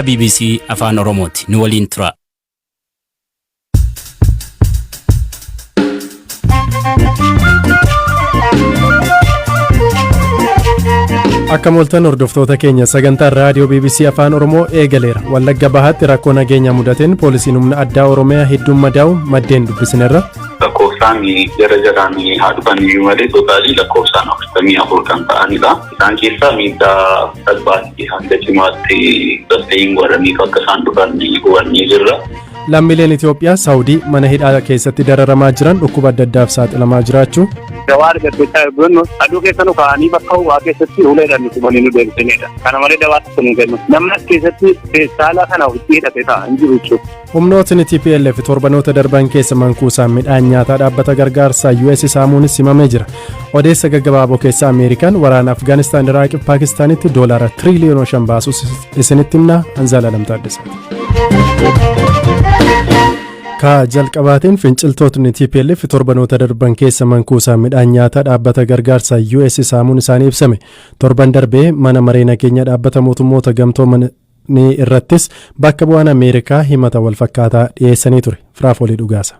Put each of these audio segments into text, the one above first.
Bbc Afaan Oromooti. Nu waliin tura. Akka mooltan hordoftoota keenya, sagantaan raadiyoo BBC Afaan Oromoo eegaleera. Wallagga Bahaatti rakkoo nageenya mudateen poolisiin humna addaa Oromiyaa hedduun madaa'u maddeen dubbisinerra. Lakkoofsaan jara jaraan haa dhufan iyyuu malee, total lakkoofsaan 44 kan ta'anidha. Isaan keessaa miidhaa salphaatti hanga cimaatti sustain godhaniitu akka isaan dhufan hubannee jirra. Lammiileen Itoophiyaa Saawudii mana hidhaa keessatti dararamaa jiran dhukkuba adda addaaf saaxilamaa jiraachuu. Dawaa argachaa jirru, aduu keessa nu kaa'anii bakka ho'aa keessatti uleedhaan nu tumanii nu deebisanidha. Kana malee dawaa tokko nu kennu. Namni as keessatti feestaala kana ofitti hidhatee taa'aa hin jiru jechuudha. Humnootni TPLF torbanoota darban keessa mankuusaan midhaan nyaataa dhaabbata gargaarsaa US saamuunis himamee jira. Odeessa gaggabaaboo keessa Ameerikaan waraana Afgaanistaan, Iraaqii fi Paakistaanitti doolaara tiriiliyoona 5 baasuus isinitti himna. Anzaala Lamtaaddisaati. Ka jalqabaatiin, finciltootni TPLF torbanoota darban keessa mankuusaan midhaan nyaataa dhaabbata gargaarsaa US saamuun isaanii ibsame. Torban darbee mana maree nageenya dhaabbata mootummoota gamtoomanii irrattis bakka bu'aan Ameerikaa himata wal fakkaataa dhiyeessanii ture. Firaafolii Dhugaasa.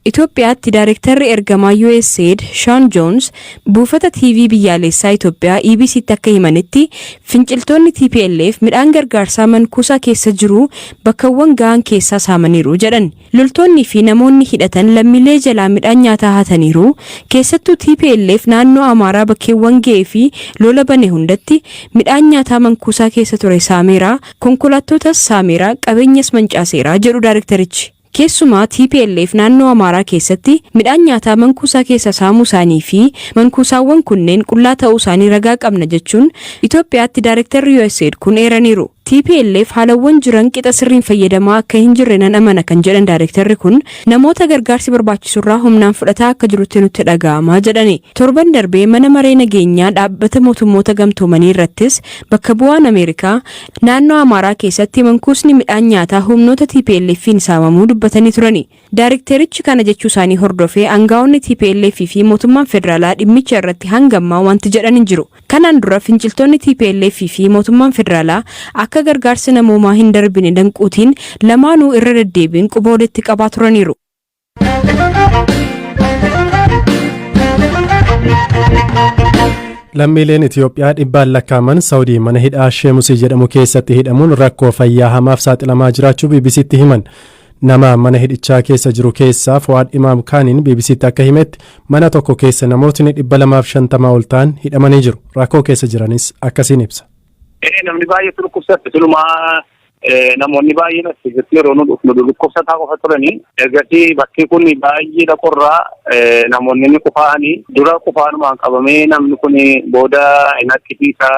Itoophiyaatti Daayirektarri ergamaa USAID Sean Jones buufata TV biyyaalessaa Itoophiyaa EBCtti akka himanitti, finciltoonni TPLF midhaan gargaarsaa mankuusaa keessa jiru bakkawwan ga'an keessaa saamaniiru jedhan. Loltoonni fi namoonni hidhatan lammiilee jalaa midhaan nyaataa hataniiru. Keessattuu TPLF naannoo Amaaraa bakkeewwan ga'ee fi lola bane hundatti midhaan nyaataa mankuusaa keessa ture saameera, konkolaattotas saameera, qabeenyas mancaaseera jedhu daayirektarichi. Keessumaa TPLF naannoo Amaaraa keessatti midhaan nyaataa mankuusaa keessa saamuu isaanii fi mankuusaawwan kunneen qullaa ta'uu isaanii ragaa qabna jechuun Itoophiyaatti daayirektarri USAID kun eeraniiru. TPLF haalawwan jiran qixa sirriin fayyadamaa akka hin jirre nan amana kan jedhan daayirektarri kun, namoota gargaarsi barbaachisurraa humnaan fudhataa akka jirutti nutti dhaga'amaa jedhani. Torban darbee mana maree nageenyaa dhaabbata mootummoota gamtoomanii irrattis bakka bu'aan Ameerikaa naannoo Amaaraa keessatti mankuusni midhaan nyaataa humnoota TPLF'n saamamuu dubbatanii turani. Daayirekterichi kana jechuu isaanii hordofee aangaa'onni TPLF fi mootummaan federaalaa dhimmicha irratti hangammaa wanti jedhan hin jiru. Kanaan dura finciltoonni TPLF fi mootummaan federaalaa akka gargaarsi namoomaa hin darbine danquutiin lamaanuu irra deddeebiin quba walitti qabaa turaniiru. Lammiileen Itoophiyaa dhibbaan lakkaa'aman Saawudii mana hidhaa Sheemusii jedhamu keessatti hidhamuun rakkoo fayyaa hamaaf saaxilamaa jiraachuu BBCtti himan. Nama mana hidhichaa keessa jiru keessaa Fu'aad Imaam Kaaniin BBCtti akka himetti, mana tokko keessa namootni 250 ol ta'an hidhamanii jiru. Rakkoo keessa jiranis akkasiin ibsa. Namni baay'eetu dhukkubsatte. Silumaa namoonni baay'een as keessatti yeroo nu dhufnu dhukkubsataa qofa turanii, ergasii bakki kun baay'ee qorraa, namoonni ni qufaa'anii, dura qufaanumaan qabamee namni kun booda hin haqqisiisaa,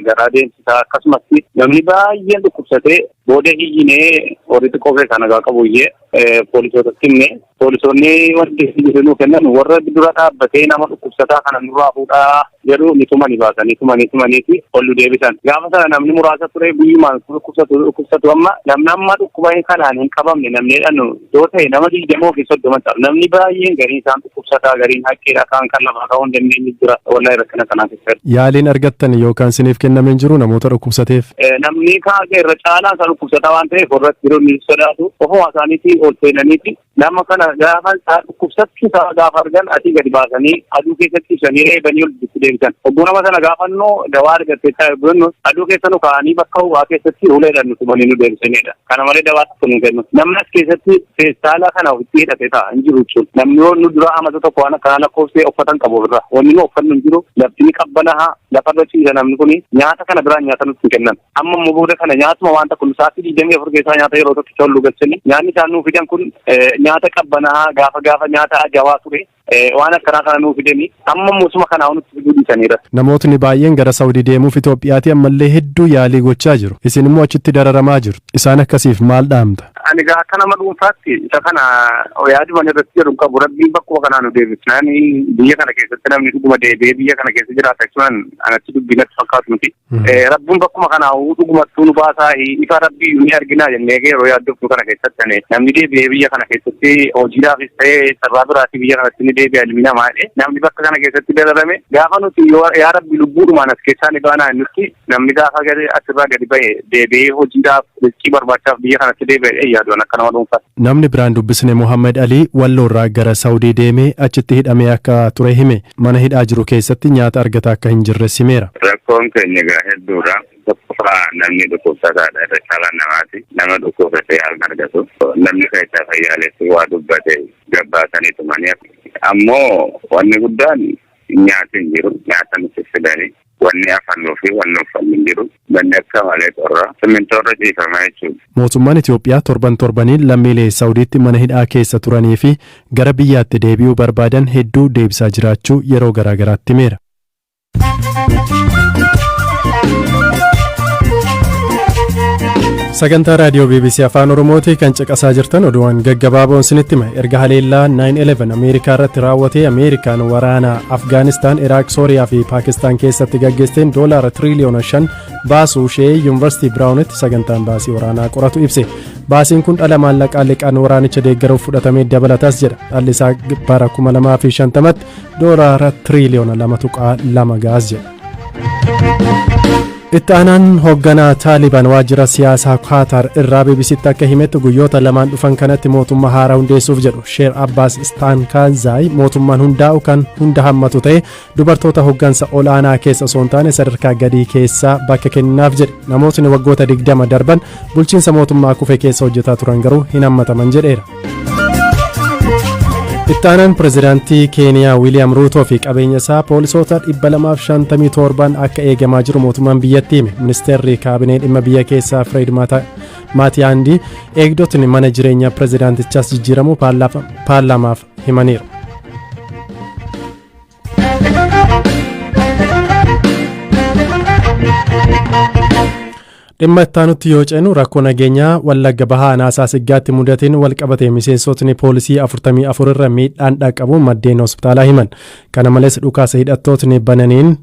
garaa deemsisaa, akkasumas namni baay'een dhukkubsatee booda hiyyinee warri xiqqoo keessaa nagaa qabu iyyee poolisootatti himne. Poolisoonni wanti nuu kennan warra dura dhaabbatee nama dhukkubsataa kana nurraa fuudhaa jedhu ni tumanii baasanii, tumanii tumaniiti ol nu deebisan. Gaafa sana namni muraasa ture, guyyumaan dhukkubsatu dhukkubsatu. Amma namni amma dhukkuba kanaan hin qabamne namni jedhanu yoo ta'e nama 20 fi 30 ta'a. Namni baay'een gariin isaan dhukkubsataa, gariin haqqeedha, kaan kan lafaa ka'uu hin dandeenye jira. Wallahi rakkina kanaa keessatti. Yaaliin argattan yookaan siniif kennameen jiru namoota dhukkubsateef? Namni kaan irra caalaa isaa dhukkubsataa waan ta'eef, warra jiru ni sodaatu. Ofuma isaaniitii ol seenaniiti nama kana gaafa dhukkubsachuu isaa gaafa argan asii gadi baasanii aduu keessatti ibsanii reebanii ol itti deebisan. Ogguu nama sana gaafannoo dawaa argattee jennu, aduu keessa nu kaa'anii bakka ho'aa keessatti uleedhaan nu tumanii nu deebisanidha. Kana malee dawaa tokko nu kennu. Namni as keessatti feestaala kana ofitti hidhatee ta'a hin jiru jechuudha. Namni yoo nu dura amata tokko waan akkanaa lakkoofsee uffatan qabu ofirraa. Wanni nu uffannu hin jiru. Lafti ni qabbanaha, lafarra ciisa namni kuni, nyaata kana biraan nyaata nutti hin kennan. Amma immoo booda kana nyaatuma waan tokko sa'aatii 24 keessaa nyaata yeroo tokkicha ol galchanii, nyaanni isaan nuu fidan kun nyaata qabbanaa, gaafa gaafa nyaata ajaa'aa ture, waan akkanaa kana nuu fidanii amma immoo kanaa nutti fiduu dhiisaniira. Namootni baay'een gara Saawudii deemuuf Itoophiyaatti ammallee hedduu yaalii gochaa jiru. Isin immoo achitti dararamaa jirtu. Isaan akkasiif maal dhaamta? Ani gaa akka nama dhuunfaatti isa kana yaaduman irratti jedhu qabu, Rabbiin bakkuma kanaa nu deebisnaan biyya kana keessatti namni dhuguma deebi'ee biyya kana keessa jiraata jechuun anatti dubbii natti fakkaatu miti. Rabbiin bakkuma kanaa dhugumattuu nu baasaa, ifa Rabbii ni arginaa jennee yeroo yaaddofnu kana keessatti namni deebi'ee biyya kana keessatti hojiidhaafis ta'ee carraa biraatii biyya kanatti ni Deebi'a ilmi namaa jedhe. Namni bakka kana keessatti dararame, gaafa nuti "Yaa Rabbi, lubbuudhumaan as keessaa ni baanaa" nutti, namni gaafa gadi asirraa gadi ba'e deebi'ee hojiidhaaf, riskii barbaachaaf biyya kanatti deebi'ee yaaduun akka nama dhuunfaatti. Namni biraan dubbisne Muhammad Alii Walloorraa gara Saawudii deemee achitti hidhamee akka ture hime. Mana hidhaa jiru keessatti nyaata argataa akka hin jirre himeera. Rakkoon keenya egaa hedduudha. Tokkoffaa, namni dhukkubsataadha, irra caalaan namaati. Nama dhukkubsatee haala argatu. Namni keessaa fayyaaleessu waa dubbate gabbaasanii tumanii. Ammoo wanni guddaan nyaati hin jiru. Nyaata nuti fidanii wanni afannuu fi wanni uffanni hin jiru. Manni akka malee qorra. Simmintoorra ciifamaa jechuudha. Mootummaan Itoophiyaa torban torbaniin lammiilee Saawudiitti mana hidhaa keessa turanii fi gara biyyaatti deebi'uu barbaadan hedduu deebisaa jiraachuu yeroo garaagaraatti himeera. Sagantaa raadiyoo BBC Afaan Oromooti kan caqasaa jirtan. Oduuwwan gaggabaaboon isinitti hima. Erga haleellaa 9/11 Ameerikaa irratti raawwatee, Ameerikaan waraana Afgaanistaan, Iraaq, Sooriyaa fi Paakistaan keessatti gaggeessteen doolaara tiriliyoona 5 baasuu ishee Yuunivarsiitii Biraawunitti sagantaan baasii waraanaa qoratu ibse. Baasiin kun dhala maallaqaa liqaan waraanicha deeggaruuf fudhatamee dabalataas jedha. Dhalli isaa bara 2050tti doolaara tiriliyoona 2.2 ga'as jedha. Itti aanaan hoogganaa Taaliban waajjira siyaasaa Kaatar irraa BBCtti akka himetti, guyyoota 2n dhufan kanatti mootummaa haaraa hundeessuuf jedhu. Sheer Abbaas Istaankaanzaay mootummaan hundaa'u kan hunda hammatu ta'e, dubartoota hooggansa ol'aanaa keessa osoo hin taane sadarkaa gadii keessaa bakka kennaaf jedhe. Namootni waggoota 20 darban bulchiinsa mootummaa kufe keessa hojjetaa turan garuu hin hammataman jedheera. Itti aanaan pirezidaantii Keeniyaa Wiiliyaam Ruutoo fi qabeenya isaa poolisoota 257 akka eegamaa jiru mootummaan biyyattii hime. Ministeerri kaabinee dhimma biyya keessaa Fireed Maatiyaandii eegdotni mana jireenyaa pirezidaantichaas jijjiiramuu paarlaamaaf himaniiru. Dhimma ittaanutti yoo ceenu, rakkoo nageenyaa Wallagga Bahaa aanaa Saasiggaatti mudateen walqabate miseensotni poolisii 44 irra miidhaan dhaqqabu maddeen hospitaalaa himan. Kana malees, dhukaasa hidhattootni bananiin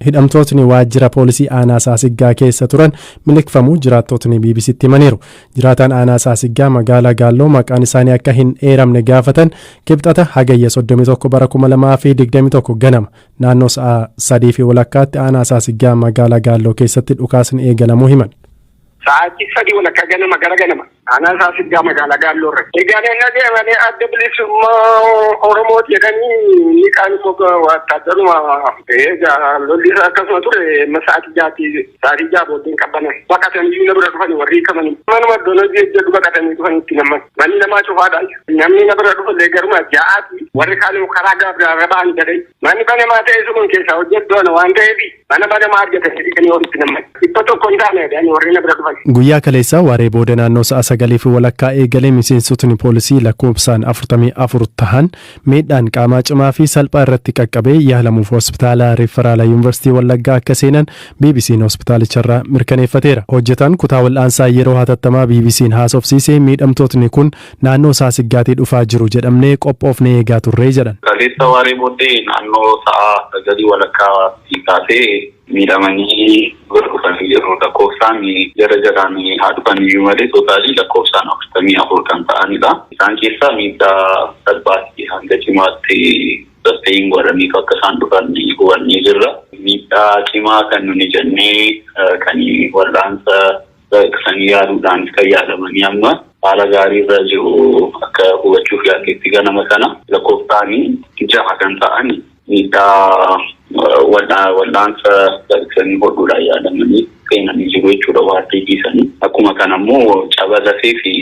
hidhamtootni waajjira poolisii aanaa Saasiggaa keessa turan miliqfamuu jiraattotni BBCtti himaniiru. Jiraataan aanaa Saasiggaa magaalaa Gaalloo maqaan isaanii akka hin eeramne gaafatan, Kibxata Hagayya 31 bara 2021 ganama naannoo sa'a 3:30tti aanaa Saasiggaa magaalaa Gaalloo keessatti dhukaasni eegalamuu himan. Sa'aatii 3:30 ganama, gara ganama, aanaa Saasiggaa magaalaa Gaalloo irratti. Egaa inni deemanii Adda Bilisummaa Oromooti jedhanii, inni kaan immoo wattaaddaruma. Egaa lolli isaa akkasuma ture. Amma sa'aatii 6tti, sa'aatii 6 booddeen qabbanan. Baqatanii na bira dhufanii, warri hiikamanii. Manuma iddoon hojii hojjedhu baqatanii dhufanii itti namman. Manni namaa cufaadha. Namni na bira dhufallee garuma 6ti. Warri kaan immoo karaa gaabiraarra ba'an jedhee. Manni banamaa ta'e sun keessaa hojjedhu ana waan ta'eef, mana banamaa argatanii dhiqanii walitti namman. 100 hin taane jedhanii warri na bira dhufan. Guyyaa kaleessaa waaree booda naannoo sa'a 9:30 eegalee miseensotni poolisii lakkoofsaan 44 tahan miidhaan qaamaa cimaa fi salphaa irratti qaqqabee yaalamuuf hospitaala Riiferaala Yuunivarsiitii Wallaggaa akka seenan BBC'n hospitaalicharraa mirkaneeffateera. Hojjetaan kutaa wal'aansaa yeroo hatattamaa BBC'n haasofsiise, miidhamtootni kun naannoo Saasiggaatii dhufaa jiru jedhamnee qophoofnee eegaa turree jedhan. Kaleessa waaree booddee naannoo sa'a 9:30 kaasee miidhamanii bira dhufanii jiru. Lakkoofsaan jara jaraan haa dhufan iyyuu malee total lakkoofsaan 44 kan ta'anidha. Isaan keessaa miidhaa salphaatti hanga cimaatti sustain godhaniitu akka isaan dhufan hubannee jirra. Miidhaa cimaa kan nuni jennee kan wal'aansa baqaqsanii yaaluudhaan kan yaalamanii amma haala gaarii irra jiru, akka hubachuuf yaalletti ganama kana, lakkoofsaan jaha kan ta'an miidhaa wal'aansa baqaqsanii hodhuudhaan yaalamanii seenanii jiru jechuudha waardii ciisanii. Akkuma kana immoo caba lafee fi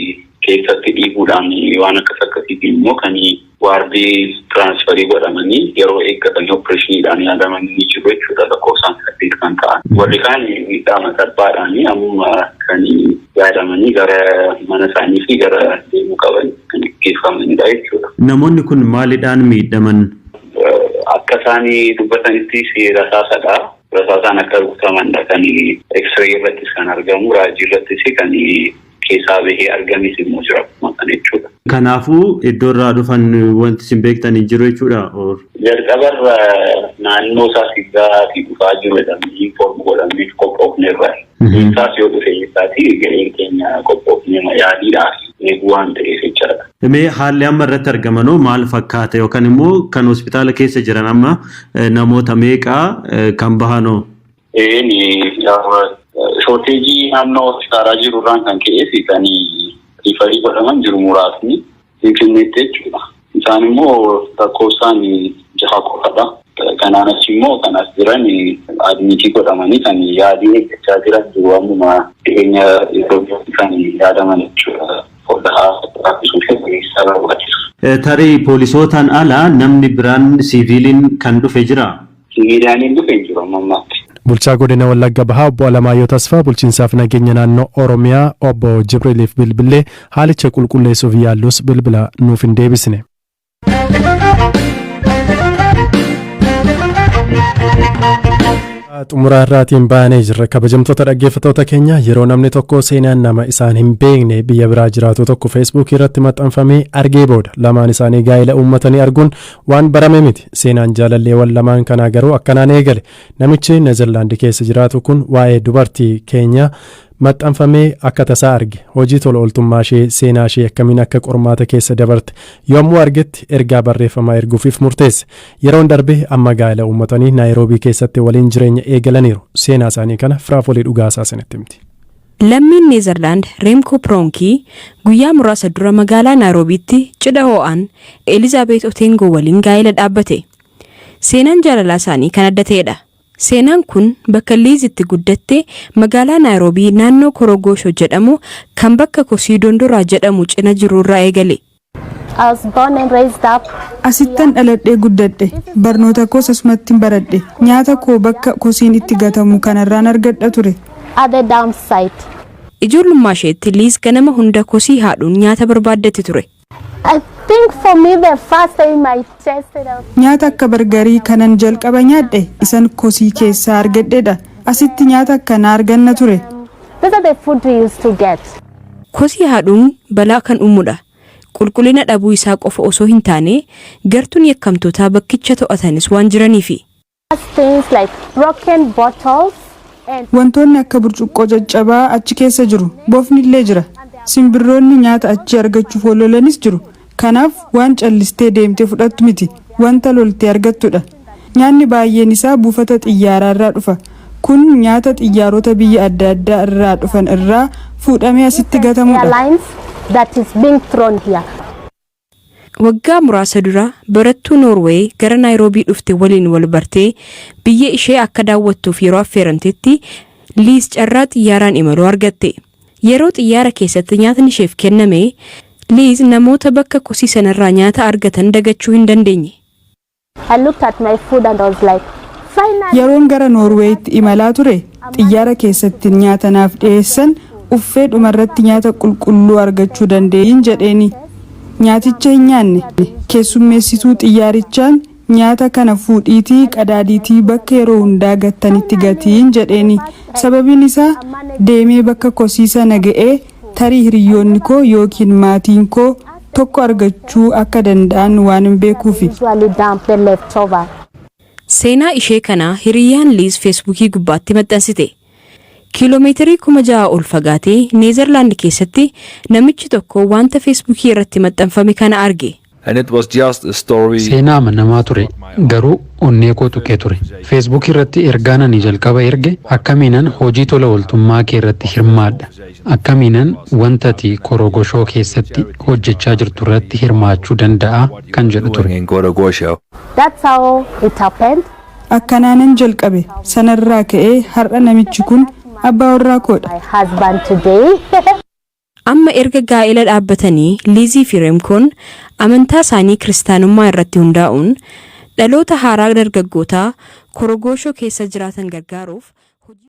keessatti dhiibuudhaan waan akkas akkasiitiin immoo kan waardii transfer godhamanii yeroo eeggatanii operationiidhaan yaalamanii ni jiru jechuudha, lakkoofsaan saddeet kan ta'an. Warri kaan miidhaa salphaadhaan amma kan yaalamanii gara mana isaanii fi gara deemuu qaban kan geeffamanidha jechuudha. Namoonni kun maalidhaan miidhaman? Akka isaanii dubbatanittis rasaasadha. Rasaasaan akka rukutamanidha kan X-ray irrattis kan argamu, raajii irrattis kan keessaa bahee argames immoo jira akkuma kana jechuudha. Kanaafuu iddoo irraa dhufan wanti isin beektan hin jiru jechuudha. Jalqabarra naannoo Saasigaatii dhufaa jiru jedhamanii inform godhamee qophoofneerra. Isaas yoo dhufe isaati gaheen keenya qophoofnee yaaliidhaaf eeguu waan ta'eef jechaadha. Mee haalli amma irratti argamanoo maal fakkaata yookaan immoo kan hospitaala keessa jiran amma namoota meeqaa kan bahanoo? Shortage naannoo hospitaalaa jiru irraan kan ka'ee fi kan refer godhaman jiru muraasni Finfinneetti jechuudha. Isaan immoo lakkoofsaan jaha qofadha. Kanaan achi immoo kan as jiran admit godhamanii kan yaalii eeggachaa jiran jiru, ammuma dhiyeenya yeroo kan yaadaman jechuudha. Foddaa raffisuu fi barbaachisu. Tarii poolisootaan ala namni biraan siiviiliin kan dhufe jira? Siviiliyaaniin dhufe hin jiru amma ammaatti. Bulchaa godina Wallagga Bahaa Obbo Alamaayyoo Tasfaa, bulchiinsaaf nageenya naannoo Oromiyaa Obbo Jibriiliif bilbilee haalicha qulqulleessuuf yaallus bilbila nuuf hin deebisne. Xumuraa irraatiin baanee jirra. Kabajamtoota dhaggeeffattoota keenya, yeroo namni tokko seenaan nama isaan hin beekne biyya biraa jiraatu tokko Feesbuukii irratti maxxanfamee argee booda lamaan isaanii gaa'ela uummatanii arguun waan barame miti. Seenaan jaalalleewwan lamaan kanaa garuu akkanaan eegale. Namichi Neezerlaandi keessa jiraatu kun waa'ee dubartii keenya maxxanfamee akka tasaa arge. Hojii tola ooltummaa ishee, seenaa ishee, akkamiin akka qormaata keessa dabarte yommuu argetti ergaa barreeffamaa erguufiif murteesse. Yeroon darbe amma gaa'ela uummatanii Naayiroobii keessatti waliin jireenya eegalaniiru. Seenaa isaanii kana Firaafolii Dhugaasaa isinitti himti. Lammiin Neezerlaand Reemkoo Piroonkii guyyaa muraasa dura magaalaa Naayiroobiitti cidha ho'aan Elizaabeet Otengoo waliin gaa'ela dhaabbate. Seenaan jaalalaa isaanii kan adda ta'edha. Seenaan kun bakka Liizitti guddatte, magaalaa Naayiroobii naannoo Korogoosho jedhamu kan bakka kosii Dondoraa jedhamu cina jiru irraa eegale. Asittan dhaladhee guddadhe. Barnoota koos asumattin baradhe. Nyaata koo bakka kosiin itti gatamu kanarraan argadha ture. Ijoollummaa isheetti Liiz ganama hunda kosii haadhuun nyaata barbaaddatti ture. Nyaata akka bargarii kanan jalqaba nyaadhe isan kosii keessaa argadhedha. Asitti nyaata akkanaa arganna ture. Kosii haadhuun balaa kan uumudha. Qulqullina dhabuu isaa qofa osoo hin taane, gartuun yakkamtootaa bakkicha to'atanis waan jiraniifi. Wantoonni akka burcuqqoo caccabaa achi keessa jiru. Bofni illee jira. Simbirroonni nyaata achi argachuuf ololanis jiru. Kanaaf waan callistee deemtee fudhattu miti. Wanta loltee argattudha. Nyaanni baay'een isaa buufata xiyyaaraa irraa dhufa. Kun nyaata xiyyaarota biyya adda addaa irraa dhufan irraa fuudhamee asitti gatamudha. Waggaa muraasa dura barattuu Noorweey gara Naayiroobii dhufte waliin wal bartee biyya ishee akka daawwattuuf yeroo affeeramtetti Liis carraa xiyyaaraan imaluu argatte. Yeroo xiyyaara keessatti nyaatni isheef kenname, Liiz namoota bakka kosii sanarraa nyaata argatan dagachuu hin dandeenye. Yeroon gara Noorweeyitti imalaa ture, xiyyaara keessatti nyaata naaf dhiyeessan uffee, dhumarratti nyaata qulqulluu argachuu dandeenyin jedheeni. Nyaaticha hin nyaanne. Keessummeessituu xiyyaarichaan, "Nyaata kana fuudhiitii qadaadiitii bakka yeroo hundaa gattanitti gatiin," jedheeni. Sababiin isaa deemee bakka kosii sana ga'ee tarii hiriyoonni koo yookiin maatiin koo tokko argachuu akka danda'an waan hin beekuufi. Seenaa ishee kana hiriyyaan Liiz Feesbuukii gubbaatti maxxansite. Kiiloomeetirii 6,000 ol fagaatee Neezerlaand keessatti namichi tokko wanta Feesbuukii irratti maxxanfame kana arge. And it was just a story. Seenaa amanamaa ture, garuu onnee koo tuqee ture. Feesbuuk irratti ergaan ani jalqaba erge, "Akkamiinan hojii tola ooltummaa kee irratti hirmaadha? Akkamiinan wanta ati Korogoshoo keessatti hojjechaa jirtu irratti hirmaachuu danda'a?" kan jedhu ture. Doing in Korogosho. Akkanaanan jalqabe. Sanarraa ka'ee har'a namichi kun abbaa warraa koodha. Amma erga gaa'ela dhaabbatanii Liizii fi Reemkoon amantaa isaanii kiristaanummaa irratti hundaa'uun dhaloota haaraa dargaggootaa Korogoshoo keessa jiraatan gargaaruuf